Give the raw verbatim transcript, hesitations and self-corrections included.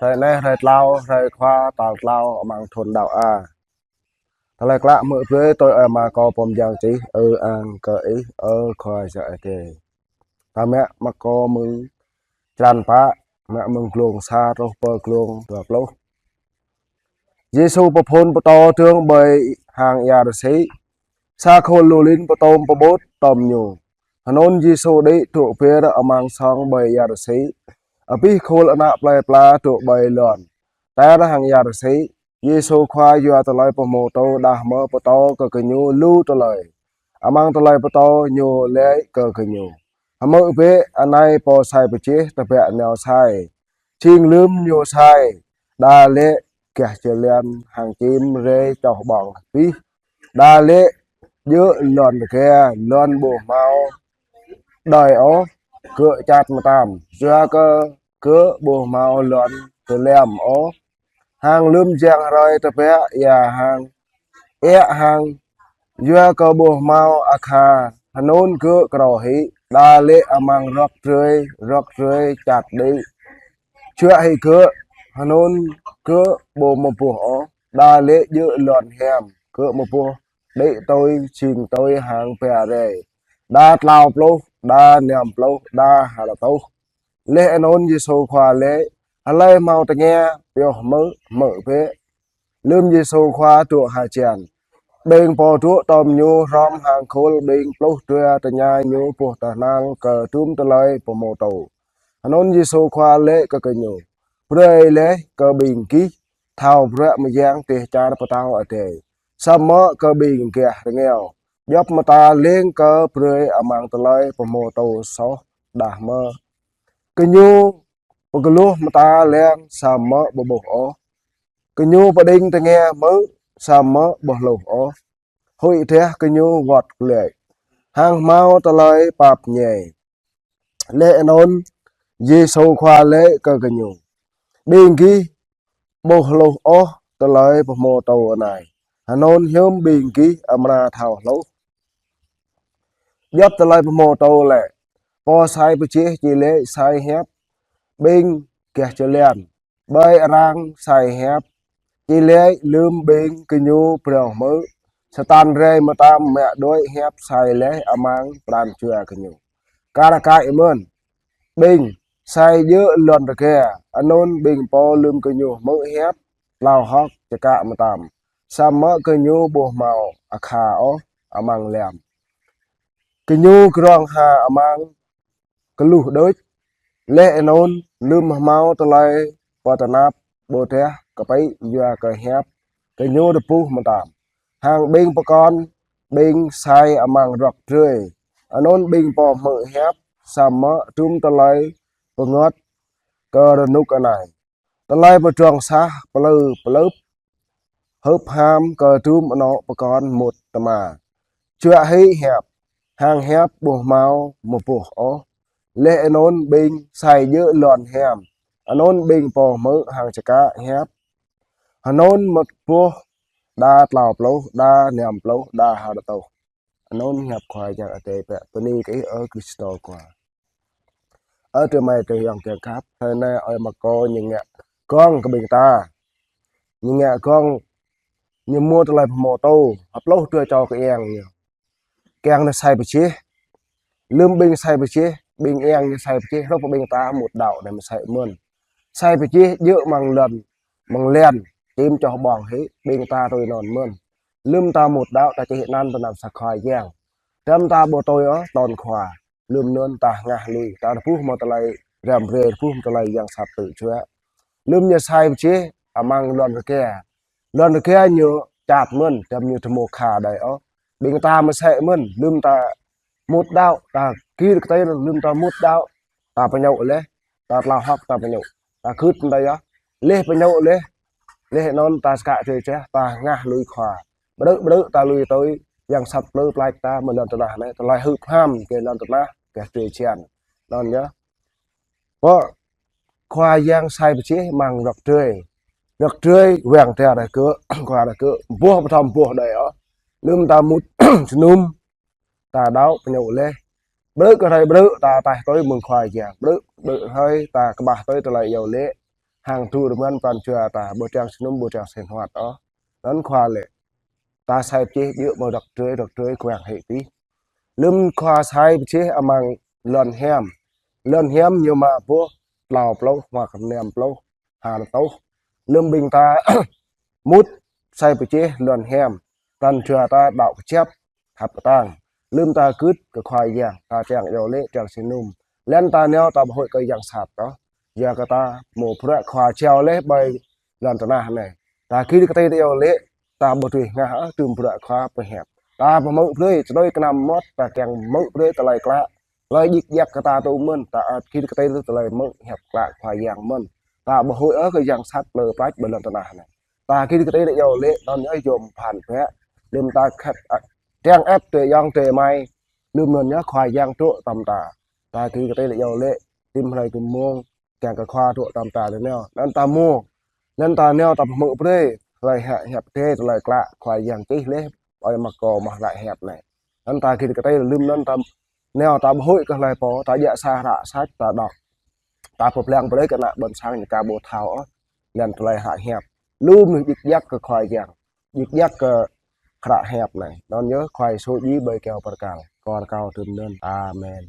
Hrơi anai hrơi tlâo, hrơi Khua tal tlâo amăng thun đăo A. Tơlơi klă mơ̆ brơi tui Ơi Markô pô mơyang čih. Ơ ang kơ Ih, ơ Khua Yang Adai. Ta mă Markô mơ̆ng črăn pă, mă mơ̆ng glông sa truh pơ glông dua pluh. Yêsu pơphun pơtô dơ̆ng ƀơi hang ia rơsĭ. Sa khul lu lin pơtôm pơƀut tŏm Ñu. Hơnŭn Yêsu đĭ dŏ ber amăng song ƀơi ia rơsĭ. Abih khul ană plơi pla dŏ ƀơi lŏn. Tơl hang ia rơsĭ, Yêsu Khua yua tơlơi pơhmutu đah mơ̆ pơtô kơ gơñu lu tơlơi. Amăng tơlơi pơtô Ñu laĭ kơ gơñu: Hmư̆ bĕ, anai pô sai pơjeh tơbiă nao sai. Jing lơ̆m ñu sai, đa lĕ gah jơlan hăng čim rai čoh ƀơ̆ng abih. Đa lĕ djơ̆ lŏn rơgơi, lŏn ƀu hmâo đơi ôh, gơ̆ čăt mơtam, yua kơ gơ̆ ƀu hmâo lŏn tơlăm ôh. Hăng lơ̆m jang hrơi tơbiă ia hăng, ia hăng, yua kơ ƀu hmâo akha, hơnŭn gơ̆ krô hĭ. Đa lĕ amăng rơ̆k drơi, rơ̆k drơi čăt đĭ juă hĭ gơ̆, hơnŭn gơ̆ ƀu mơboh ôh. Đa lĕ djơ̆ lŏn hiam, gơ̆ mơboh đĭ tui, jing tui hăng ba rai, đa tlâo pluh, đa năm pluh, đa ha rơtuh. Laih anŭn Yêsu Khua laĭ: Hlơi hmâo tơngia pioh hmư̆, hmư̆ bĕ. Lơ̆m Yêsu Khua dŏ hơjăn, ƀing pô dŏ tŏm Ñu hrŏm hăng khul ƀing pluh dua tơña Ñu boh tơhnal kơ dŭm tơlơi pơhmutu. Hơnŭn Yêsu Khua laĭ kơ gơñu: Brơi laih kơ ƀing gih thâo bruă mơyang dêh čar Pơtao Adai, samơ̆ kơ ƀing gah rơngiao, djŏp mơta leng kơ brơi amăng tơlơi pơhmutu soh đah mơ̆. Gơñu pơgloh mơta leng samơ̆ ƀu ƀuh ôh. Gơñu pơđing tơngia hmư̆ samơ̆ ƀu hluh ôh. Huĭ drah gơñu wơ̆t glaĭ, hăng hmâo tơlơi pap ñai. Laih anŭn Yêsu Khua laĭ kơ gơñu: Ƀing gih ƀu hluh ôh tơlơi pơhmutu anai, hơnŭn hiư̆m ƀing gih amra thâo hluh? Djŏp tơlơi pơhmutu laĭ: Pô sai pơjeh či laĭ sai hiăp ƀing gah jơlan, ƀơi arăng sai hiăp či laĭ lơ̆m ƀing gơñu phrâo hmư̆, satan rai mơtam mă đuaĭ hiăp sai laih amăng pran jua gơñu. Kar kaĭ mơ̆n, ƀing sai djơ̆ lŏn rơgơi, anŭn ƀing pô lơ̆m gơñu hmư̆ hiăp, tlao hơ̆k čơkă mơtam, samơ̆ gơñu ƀu hmâo akha ôh amăng lăm. Gơñu grong ha amăng kơluh đôč. Laih anŭn lơ̆m hmâo tơlơi pơtơnap, ƀôdah kơpĭ yua kơ hiăp, gơñu rơbuh mơtam. Hăng ƀing pơkŏn ƀing sai amăng rơ̆k drơi, anŭn ƀing pô hmư̆ hiăp, samơ̆ dŭm tơlơi pơngot kơ rơnŭk anai. Tơlơi pơdrŏng sah plư plưp, hưp ham kơ dŭm anŏ pơkŏn mŭt tơma. Juă hĭ hiăp, hăng hiăp ƀu hmâo mơboh ôh. Laih anŭn ƀing sai djơ̆ lŏn hiam, anŭn ƀing pô hmư̆ hăng čơkă hiăp, hơnŭn mơboh đa tlâo pluh, đa năm pluh, đa ha rơtuh. Anŭn hiăp Khua Yang Adai. Bơni kơ Ih, ơ Krist Khua. Ơ adơi amai adơi ayŏng kiăng khăp, hrơi anai Ơi Markô ñu ngă gơ̆ng kơ ƀing ta. Ñu ngă gơ̆ng, ñu mŭt tơlơi pơhmutu, hơpluh dua čô kơ eng ñu. Kiăng nao sai pơjeh. Lơ̆m ƀing sai pơjeh, ƀing eng ñu sai pơjeh, hrup ƀing ta mŭt đăo anai mơsĕ mơ̆n. Sai pơjeh djơ̆ amăng lŏn, amăng lan, čim čoh ƀơ̆ng hĭ, ƀing ta tui anŭn mơ̆n. Lơ̆m ta mŭt đăo, ta čih anăn tơ anăp sa Khua Yang. Tơdah ta ƀu tui ôh tơlơi Khua, lơ̆m anŭn ta hơngah lui, ta rơbuh mơ̆ng tơlơi răm rai, rơbuh mơ̆ng tơlơi yang sat tŭ juă. Lơ̆m ñu sai pơjeh amăng lŏn rơgơi. Lŏn rơgơi ñu čăt mơ̆n, tơdah ñu tơmô kha đơi ôh. Ƀing ta mơsĕ mơ̆n, lơ̆m ta mŭt đăo, ta gir kơtai, lơ̆m ta mŭt đăo, ta pơñu laih, ta tlao hơ̆k ta pơñu. Ta gưt mơ̆n ta yơh. Laih pơñu laih, laih anŭn ta čơkă drơi čeh, ta hơngah lui Khua. Ƀrư̆ ƀrư̆ ta lui tui yang sat plư plač ta mơ̆ng lŏn tơnah anai, tơlơi hưp ham kơ lŏn tơnah, kơ drơi čian. Anŭn yơh. Pô Khua Yang sai pơjeh amăng rơ̆k drơi. Rơ̆k drơi wang tơdah rơgơi, Khua rơgơi, boh pơthom boh đơi ôh. Lơ̆m ta mŭt jơnum, ta đăo pơñu laih. Ƀrư̆ kơ hrơi ƀrư̆ ta taih tui mơ̆ng Khua Yang. Ƀrư̆, ƀrư̆ hrơi ta kơƀah tui tơlơi iâu laĭ. hăng tŭ rơmăn pran jua ta, ƀu triăng sĭ num, ƀu triăng sĭ hnuăt ôh. Anŭn Khua laĭ: Ta sai pơjeh djơ̆ mơ̆ dŏ drơi, dŏ drơi kuang hĭ pih. Lơ̆m Khua sai pơjeh amăng lŏn hiam. Lŏn hiam ñu mă boh tlâo pluh, hmâo năm pluh, ha rơtuh. Lơ̆m ƀing ta mŭt sai pơjeh lŏn hiam, pran jua ta đaŏ kơjăp, khăp kơtang. Lơ̆m ta gưt kơ Khua Yang, ta triăng iâu laĭ, triăng sĭ num. Laih anŭn ta nao ta ƀu huĭ kơ yang sat ôh. Yua kơ ta mơ̆ bruă Khua jao laih ƀơi lŏn tơnah anai. Ta git kơtơi ta iâu laĭ, ta ƀu tui hngah ôh tơm bruă Khua pơhiăp. Ta pơhmư̆ brơi, čơđơi kơnăm mơmŏt, ta kiăng hmư̆ brơi tơlơi klă. Tơlơi djik djak kơ ta tŭ mơ̆n, ta ăt git kơtơi tơlơi hmư̆ hiăp klă Khua Yang mơ̆n. Ta ƀu huĭ ôh kơ yang sat plư plač ƀơi lŏn tơnah anai. Ta git kơtơi ta iâu laĭ, anŭn yơh yôm phăn bĕ. Lơ̆m ta khăt, a, triăng ĕp tui ayŏng tui amai. Lơ̆m anŭn yơh Khua Yang dŏ tơm ta. Ta git kơtơi ta iâu laĭ, tim hlơi tim mông, kiăng kơ Khua dŏ tơm ta tơ nao. Anŭn ta mơ̆, anŭn ta nao ta pơhmư̆ brơi, tơlơi hă hiăp tê, tơlơi klă Khua Yang čih laih ƀơi Markô mơ̆ hlak hiăp anai. Anŭn ta git kơtơi lơ̆m anŭn ta nao ta ƀu huĭ kơ hlơi pô, ta djă sa hră sat ta đŏk. Ta pơblang brơi kơ ană ƀôn sang ñu ka ƀu thâo ôh, laih anŭn tơlơi hlak hiăp. Lu mơnuih djik djak kơ Khua Yang, djik djak kơ hră hiăp anai. Anŭn yơh Khua Yêsu djai ƀơi kơyâo bơrkal. Kâo rơkâo tơm anŭn. Amen.